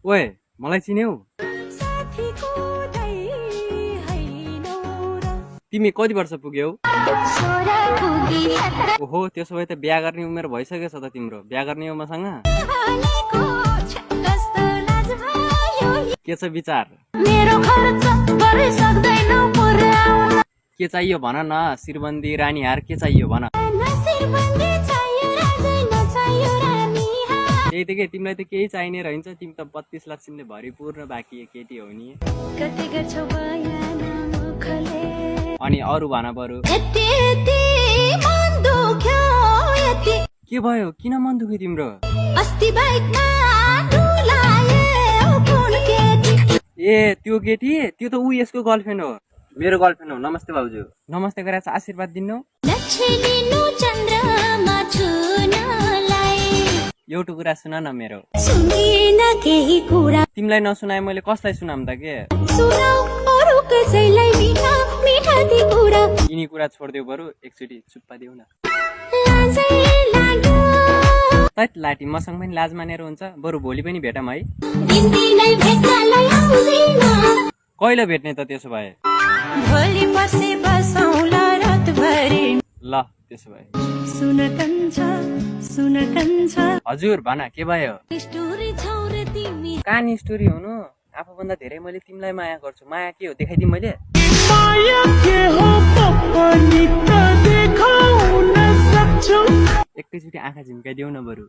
ओए मलाई चिन्यौ? तिमी कति वर्ष पुग्यौ? ओहो त्यसो भए त बिहा गर्ने उमेर भइसकेछ त तिम्रो। बिहा गर्ने हो मसँग? के छ विचार? के चाहियो भन न? शिरबन्दी रानीहार के चाहियो भन? त्यही त के तिमीलाई त केही चाहिने रहन्छ। तिमी त 32 लक्षले भरिपूर्ण बाँकी केटी हो नि। अनि अरू भन बरु। के भयो? किन मन दुख्यो तिम्रो? ए त्यो केटी? त्यो त ऊ यसको गर्लफ्रेन्ड हो। मेरो गर्लफ्रेन्ड हो। नमस्ते भाउजू। नमस्ते गरेर आशीर्वाद दिनु। एउटा कुरा सुन न मेरो। तिमीलाई नसुनाए मैले कसलाई सुनाम त के? यिनी कुरा छोडिदेऊ बरु एकचोटि चुप्पा देऊ न। तैत लाटी मसँग पनि लाज मानेर हुन्छ। बरु भोलि पनि भेटौँ है। कहिले भेट्ने त त्यसो भए? ल त्यसो भए। हजुर भन के भयो? कहानी स्टोरी हुनु? आफूभन्दा धेरै मैले तिमीलाई माया गर्छु। माया के हो देखाइदिउँ मैले? एकैचोटि आँखा झिम्काइदेऊ न बरु।